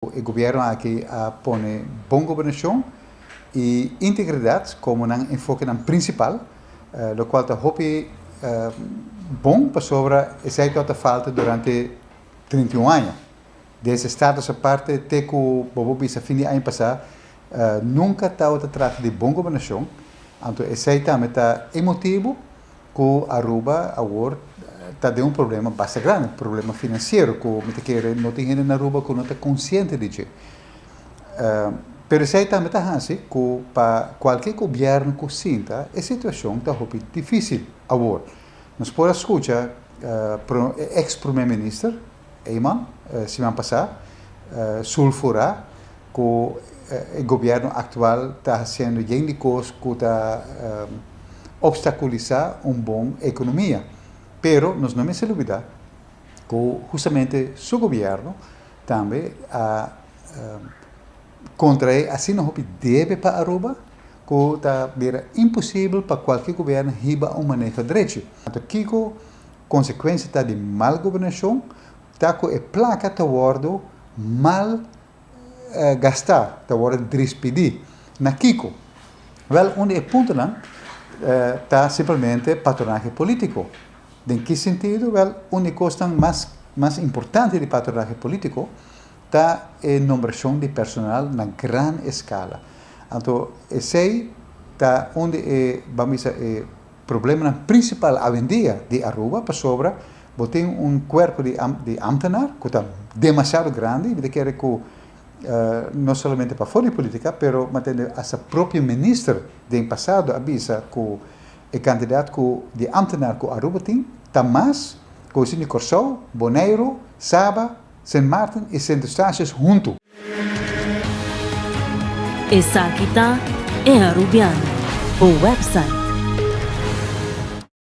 E gobierno aki a pone bon gobernacion y integridad como nan enfokenan principal, locual ta hopi bon pasobra esey tabata falta durante 31 aña. Desde status aparte te cu bo por bisa fin di aña pasa, nunca tabata trata di bon gobernacion, anto esey tambe ta e motibo cu Aruba awor ta den un problema basta grandi, un problema financiero cu mi ta kere no tin hende na Aruba cu no ta consciente di dje. Pero esey tambe ta haci cu pa cualkier gobierno cu sinta e situacion ta hopi dificil awor. Nos por a scucha ex primer minister Eman siman pasa sulfura cu e gobierno actual ta haciendo yen di cos cu ta obstaculisa un bon economia. Pero nos no mester lubida cu hustamente su gobierno tambe a contrae asina hopi debe pa Aruba cu ta bira imposibel pa cualkier gobierno hiba un maneho drechi. Anto kico consecuencia ta di mal gobernacion? Ta cu e placa ta wordo mal gastá, ta wòrdu drispidí. Na kiko? Wèl, un di e puntonan ta simplemente patronahe polítiko. Den ki sentido? Wèl, un di e kosnan mas mas importante di patronahe polítiko ta e nombrashon di personal na gran eskala. Anto esei ta un di e, ban bisa, e problemanan prinsipal awendia di Aruba pasobra bo tin un kuerpo di di ambtenaar ku ta demasiado grandi, mi ta kere ku no solamente pafó di politica pero mi a tende hasta propio minister den pasado a bisa ku e kantidat ku di ambtenaar ku Aruba tin ta mas ku esun di Kòrsou, Boneiru, Saba, Sint Maarten i Sint Eustatius huntu. Esaki ta E Arubiano, bo website.